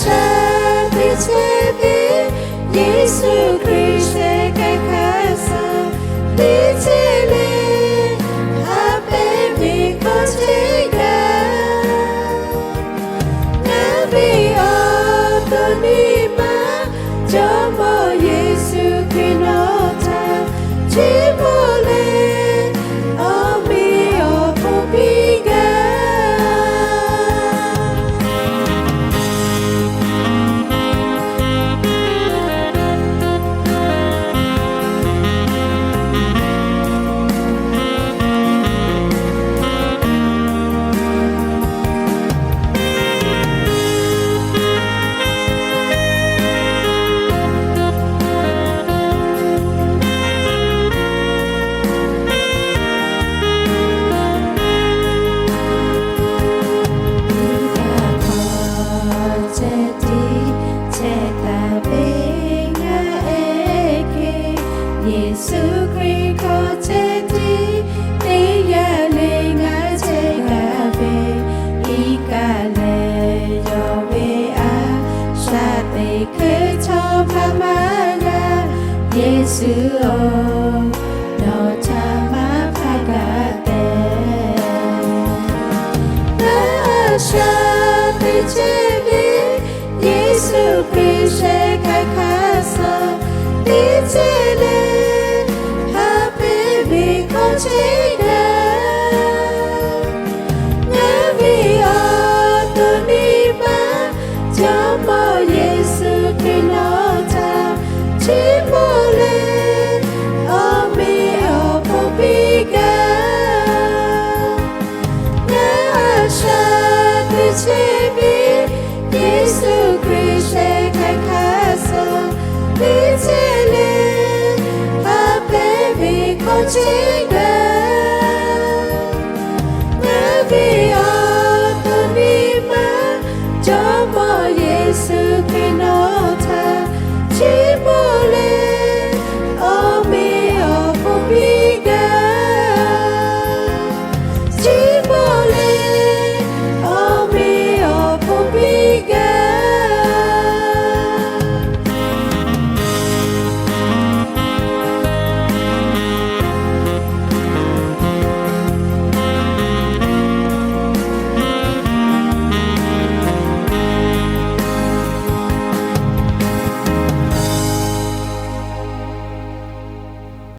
sha teˇ chehˇ ve, Yeˍsuˆ Hkriꞈ sheh k'ai hk'a suh teˇ chehˇ le, ha pehˇ ve hkawˇ chehˇ gaˇ. Ngaˬ ve awˬ to nyi ma, Jawˇmawˇ Yeˍsuˆ Hkriꞈ nawˬ htaꞈ chiˇ mvuh leh, awˬ meꞈ awˬ hponˇ piˇ gaˇ. Chehˇ tiˉ chehˇ taˍ ve ngaˬ ehˉ hk'e, Yeˍsuˆ Hkriꞈ hkawˇ chehˇ tiˉ teˇ yanˇ le ngaˬ chehˇ g'a ve, iˉ kaˆ leh yawˬ ve a shaꞈ teꞈ hkui chaw hpaˇ maˇ g'a, Yeˍsuˆ-oˬ, nawˬ htaꞈ maˇ hpaˇ gaˇ tehꞈ. Ngaˬ a shaꞈ teꞈ chehˇ ve, Yeˍsuˆ Hkriꞈ sheh k'ai hk'a suh teˇ chehˇ le, ha pehˇ ve hkawˇ chehˇ gaˇ. Ngaˬ ve awˬ to nyi ma, Jawˇmawˇ Yeˍsuˆ Hkriꞈ nawˬ htaꞈ chiˇ mvuh leh, awˬ meꞈ awˬ hponˇ piˇ gaˇ. Ngaˬ a shaꞈ teꞈ chehˇ ve,